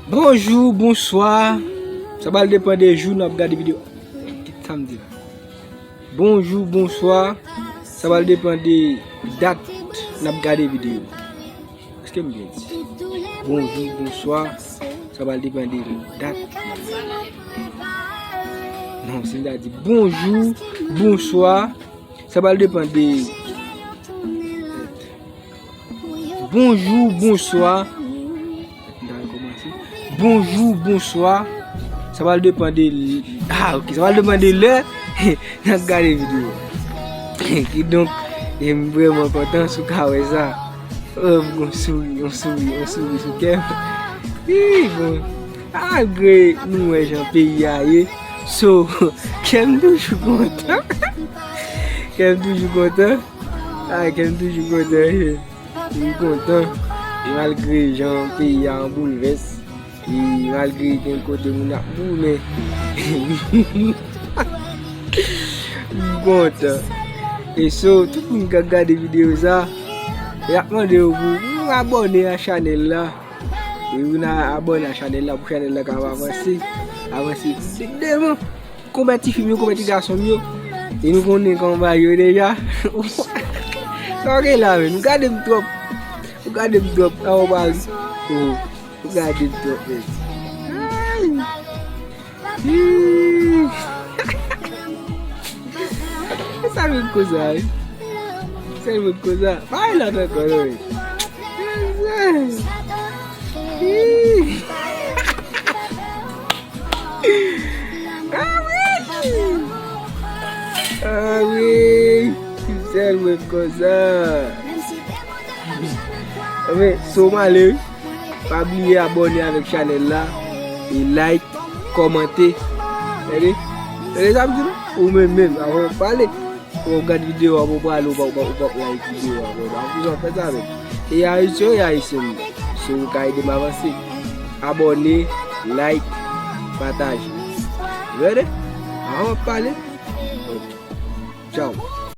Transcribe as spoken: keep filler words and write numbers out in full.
Bonjou, bonswa. Sa pral depann de jou n ap gade videyo. Kit sa m di la. Bonjou, bonswa. Sa pral depann de dat n ap gade videyo. Èske m byen di? Bonjou, bonswa. Sa pral depann de dat. Non, si m ta di bonjou, bonswa. Sa pral depann de Bonjou, bonswa. M ta rekòmanse. Bonjou, bonswa. Sa pral depann de l-, ah, ok. Sa pral depann de lè n ap gade videyo. Kidonk, e m vrèman kontan si w ka wè sa. Oh, m gon souri, yon souri, yon souri sou kè m. Ih, bon. Malgre nou wè jan peyi a ye. So, kè m toujou kontan. Kè m toujou kontan. Ay, kè m toujou kontan, wi. M kontan. E malgre jan peyi a an boulvès, e malgre gen kote moun ap mouri, men m kontan. E so, tout moun k ap gade videyo sa, y ap mande yo pou, pou abòne a chanèl la. E pou n abòne a chanèl la, pou chanèl la ka avanse, avanse devan. Konbyen tifi m yo, konbyen ti gason m yo. E nou konnen kòman bagay yo deja. Sa w gen la, men. Ou gade m twòp. Ou gade m twòp. Sa w pa ri. Oh, ou gade m twòp, men. Ay. Ih. E sa l vin koze a, wi. Sa l vin koze a. Pa al la ankò, non, wi. Ih. Ah wi! Ah wi! Sèl mwen konsa. Anben, so m ale wi. Pa bliye abòne avèk chanèl la. E like, kòmante. Tande? Tande sa m di nou? Ou menm menm, avan w pale. Ou gad videyo a, ou prale, ou pa, ou pa, ou pa like videyo a, bro. Ba, pou sa fè sa, men. E Ayisyen, e Ayisyen. Si w ka ede m avanse, abòne, like, pataje. Ready? Avan w pale. Ok. Tchao.